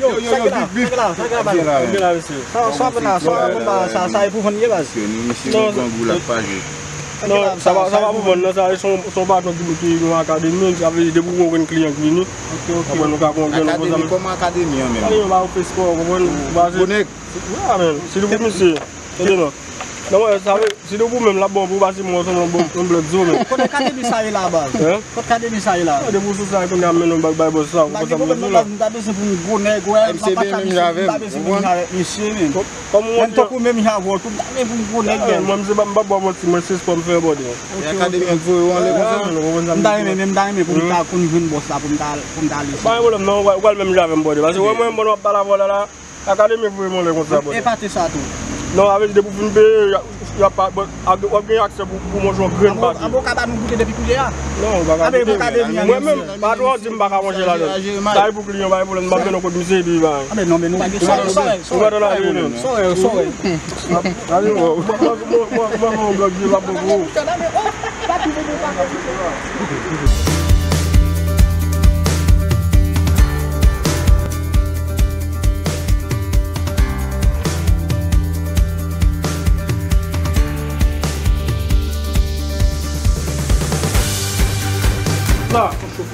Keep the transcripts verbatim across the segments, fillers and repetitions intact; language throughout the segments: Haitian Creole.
Yo, yo, yo, vip, vip. Sa gen la, sa gen la, sa gen la, mesye. Sa, sa, sa, sa, sa, sa, sa, e pou vann ye, baz. Ke nou, misye, non, nan grangou, l ap pa jwe. Non, sa pa, sa pa pou vann, non, sa, se yon, se yon patwon ki, ki nan akademi, sa vle di, depi w gen kliyan k vini, ok, ok, konprann, nou ka pran, gen nou konsa. Akademi, kòman akademi an menm? Akademi, ba, ou fè spò, konprann, ou ba, se, gwo nèg. Ya, men, si nou pou misye, tande non. Non, mwen, sa vle, si nou pou menm, l ap bon pou pase mwen, se yon bon, yon blòk zo, men. Kote akademi sa ye la, baz? Hein? Kot akademi sa ye la? Depi w sou sa, kounye a, men nou bay, bay bòs sa, ou konn sa m bezwen la. M ta bezwen pou m gwo nèg, wè, m pa ka misye, m ta bezwen menm jan avèk misye, men. Kòm ou menm tankou menm jan avè w tou, m ta bezwen pou m gwo nèg, men. Mwen, m se pa, m pa ba w manti, mwen se spò m fè, brother. E akademi an k voye w anlè konsa? M ta renmen, men m ta renmen pou m ta konn jwenn bòs la, pou m ta, pou m ta ale. Pa gen pwoblèm, non, ou pral menm jan avè m, brother. Paske wè mwen, mwen, w ap pale avè w la, la, akademi voye m anlè konsa, brother. Epate sa tou. Non, avè di depi w fin peye, y a, y a pa, bon, w ap gen aksè pou, pou manje yon grenn pati. Anben, anben, w ka ba nou goute depi kounye a? Non, ou pa ka goute. Mwen menm, patwon an di m pa ka manje ladan. Sa e pou kliyan, pa gen pwoblèm, m ap mennen w kot misye, epi, ba. Anben, non, men nou pa gen sa. Ou pa nan la reyinyon. Sòrè, sòrè. Gade, mwen, mwen, mwen, mwen, mwen, mwen, mwen, mwen, mwen, mwen, mwen, mwen, mwen,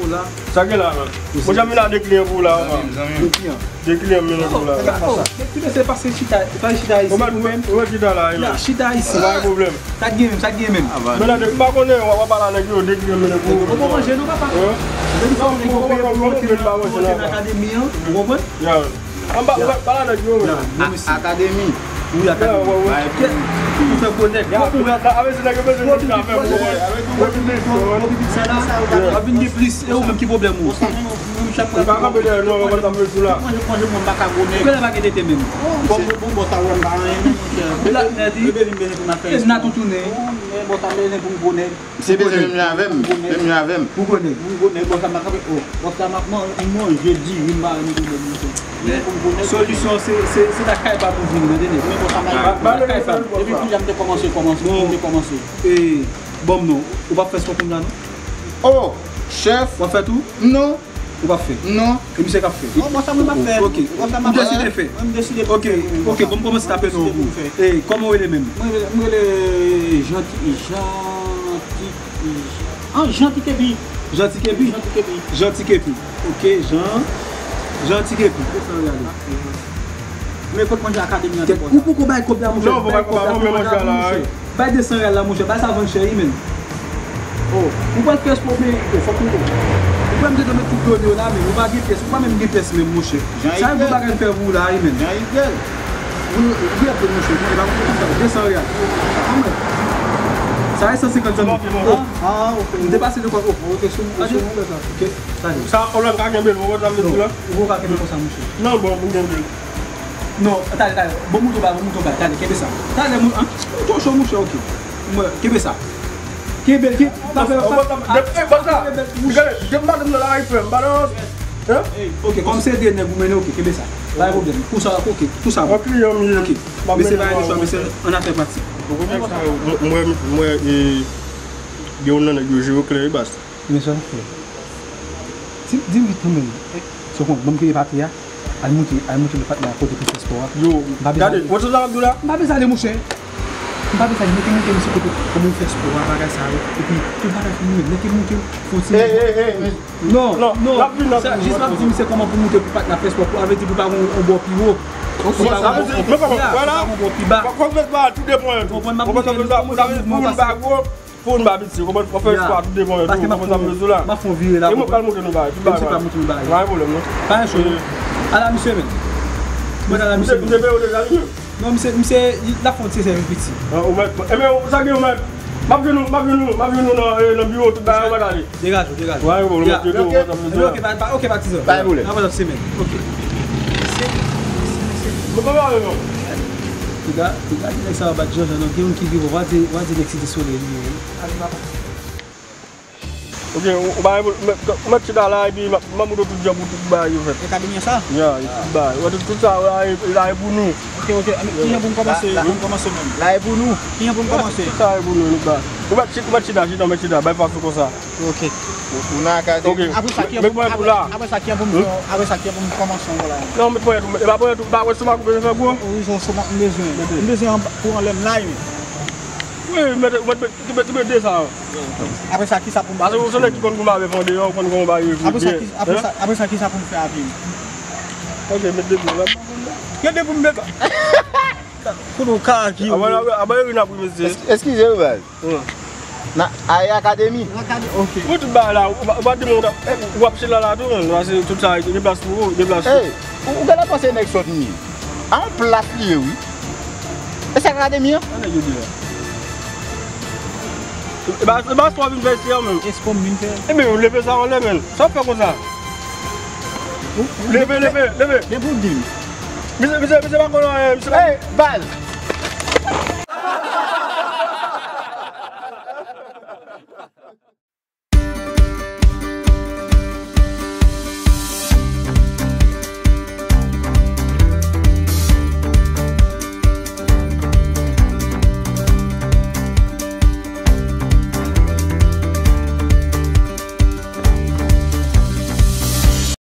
La. Sa gen la, man. Mwen, jan m vin a de kliyan pou ou la, man. De kliyan m mennen pou ou la. Oh, men ti mesye pase chita, pase chita isi ou menm. Ou mèt chita la, wi. Ya, chita isi. Pa gen pwoblèm. Sa k gen menm, sa k gen menm. Men tande, m pa konnen, w ap pale a nèg yo, de kliyan m mennen pou ou. Ou poko manje non, papa. Hein? Depi sa w nèg yo peye pou w monte nan, pou w monte nan akademi an, ou konprann? Ya. Anba, ou mèt pale a nèg yo, men. Akademi. Wi, akademi. Ou fè gwo nèg. Gwo piblik, gwo piblik sa la, w ap vin gen plis. E ou menm ki pwoblèm ou? Ou pa kanpe dèyè nou, ou pa kanpe sou la. Manje, manje, mwen pa ka gwo nèg. Ou genlè pa gen tete menm. Bon, bon, bon, sa wè m pa anyen menm, monchè. Black Nèdi. Bebe vin bezwen pou m ap fè. Esna tou tounen. Bon, bon, sa bezwen pou m gwo nèg. Se bezwen menm jan avè m, menm jan avè m. Pou gwo nèg. Pou gwo nèg, bon, sa m pa kanpe. Oh, bon, sa m ap man-, manje diri, m pa menm gwo nèg, monchè. Men pou m gwo nèg. Solisyon, se, se, se lakay pa pou vini, tande. Men bon, sa m ap lakay pa. Depi kounye a m te kòmanse, kòmanse, m te kòmanse. E, bon, non. Ou p ap fè spò kounye a, non? Oh, chèf. W ap fè tou? Non. Ou p ap fè? Non. E misye k ap fè? Non, bon, sa mwen p ap fè. Ok. Bon, sa m ap fè. Ou deside fè? Mwen, m deside pou m fè. Ok, ok, bon, m kòmanse tape non pou ou. E, kòman w rele menm? Mwen rele, mwen rele Jean Ti, Jean Ti, Jean, ah, Jean Ti Kepi. Jean Ti Kepi? Jean Ti Kepi. Jean Ti Kepi. Ok, Jean, Jean Ti Kepi. Desann reyal la. Men kot manje akademi an te fò sa. Ou poko bay kòb la, monchè. Non, ou pa bay kòb la, non, monchè, la, monchè. Bay de san reyal la, monchè. Bay sa vann chè, wi, menm. Oh, ou pral fè espò, men, oh, fòk ou, oh. Ou pral mete met tout done yo la, men ou pa gen pyès, ou pa menm gen pyès menm, monchè. Sa e gwo bagay m fè pou ou la, wi, menm. Ou, ou gen plen, monchè, ou pa konn sa, de san reyal. Sa e san senkant zanmi. Oh. Ah, ok. M te pase de kòb, oh. Ok, sou, sou, ok. Tande. Sa, ou la ka kenbe l, ou konn sa m di la? Ou pa ka kenbe konsa, monchè. Non, bon, m kenbe l. Non, tande, tande. Bon, mouton ba, bon, mouton ba. Tande, kenbe sa. Tande, mou-, an, mouton cho, monchè, ok. Mwen, kenbe sa. Kenbe l, kenbe, pa fè, pa, eh, bòs la. Gade, de madanm nan la, frè m, balans. Hein? Ok, kòm se de nèg ou mennen, ok, kenbe sa. Pa gen pwoblèm. Pou sa, ok, pou sa. Yon kliyan m ye. Ok. Mesye pa gen chwa, mesye, ann afè pati. Mwen, mwen, mwen, e, gen youn nan nèg yo jere klè, e, bas. Men sa w fè. Di, di m vit kanmenm. Se w konn, ban m peye patnè a. Al moute, al moute lòt patnè a kote pou fè spò a. Yo, gade, wè sa m ap di w la? M pa bezwen ale, monchè. M pa bezwen ale, mete moute misye kote kòman pou fè spò a, bagay sa yo. Epi, tout bagay fini, mete moute, fon ti. Hey, hey, hey, hey. Non, non, non, jis m ap di misye kòman pou moute pou patnè a fè spò, pou avèti pou pa gon, gon bò pi wo. Pou pa gon bò pi ba. Fòk fè spò a, tout depan yo tou. Konprann, m ap moute, pou moun pa gwo. Pou nou ba piti, ou konprann, fò fè espwa tou devan yo tou, ou konprann sa m bezwen la. M ap fè yon vire la, e mwen pral montre nou bagay, tout bagay. Mwen pral montre nou bagay. Pa gen pwoblèm, non. Pa gen chou, non. Ala misye menm. Mwen ala misye menm. Ou te peye w deja li menm? Non, misye, misye, l ap fè yon ti sèvi piti. An, ou mèt, enben, sa gen ou mèt. M ap jwenn ou, m ap jwenn ou, m ap jwenn ou nan, e, nan biwo, tout bagay, ou mèt ale. Degaje w, degaje w. Pa gen pwoblèm, m ap tcheke w, ou konprann sa m bezwen la. Ok, pa, pa, ok, patizan. Pa gen pwoblèm. N ap wè sa semèn. Ok. Mwen konn ale non. Piga, piga, nèg sa yo bat Jean Jean, non, gen youn ki vivan, w a di, w a di nèg Site Solèy li ye, wi. Ok, ou, ou pa, ou mèt, ou mèt chita la, epi m ap, m ap montre w tout jan pou tout bagay yo fèt. E akademi an sa? Ya, e tout bagay. Ou wè tout, tout sa la, e, la, e pou nou. Ok, ok, kijan pou m kòmanse, pou m kòmanse menm? La, e pou nou. Kijan pou m kòmanse? Tout sa, e pou nou, nou ba. Ou mèt chita, ou mèt chita, chita, ou mèt chita, bay fason konsa. Ok. Ou nan akademi. Ok. Apre sa, ki an pou, apre, apre sa, ki an pou m fè, apre sa, ki an pou m kòmanse yon vòlay? Non, men ponyèt ou, e pa ponyèt ou, pa wè stomak ou bezwen fè gwo? Wi, se stomak m bezwen. M bezwen pou anlè m la, wi. Wi, mete, mete, mete, mete de sa. Apre sa, ki sa pou m fè? Paske ou se nèg ki konn kòman avè fè deyò, ou konn kòman ba yo. Apre sa, ki, apre sa, apre sa, ki sa pou m fè avè l? Ok, mete de la. Mete pou m mete. Kote w ka ki. Aban, aban, aban, Irina pou mesye. Eskize wi, baz. Nan Aye Akademi. Akademi, ok. Ou tout bagay la, ou pa, ou pa di moun, ou ap chita la tou, men, paske tout sa, gen plas pou ou, gen plas pou ou. Ou, ou genlè panse nèg sòt li ye. A yon plas li ye, wi. E sa Akademi an? Sa nèg yo di la? E pa, e pa spò vin fè isi an, men. E spò m vin fè. Ebyen, ou leve sa anlè, men. Sa w fè konsa? Leve, leve, leve. Depi w di m. Misye, misye, misye pa konn anyen, misye pa. Hey, baz!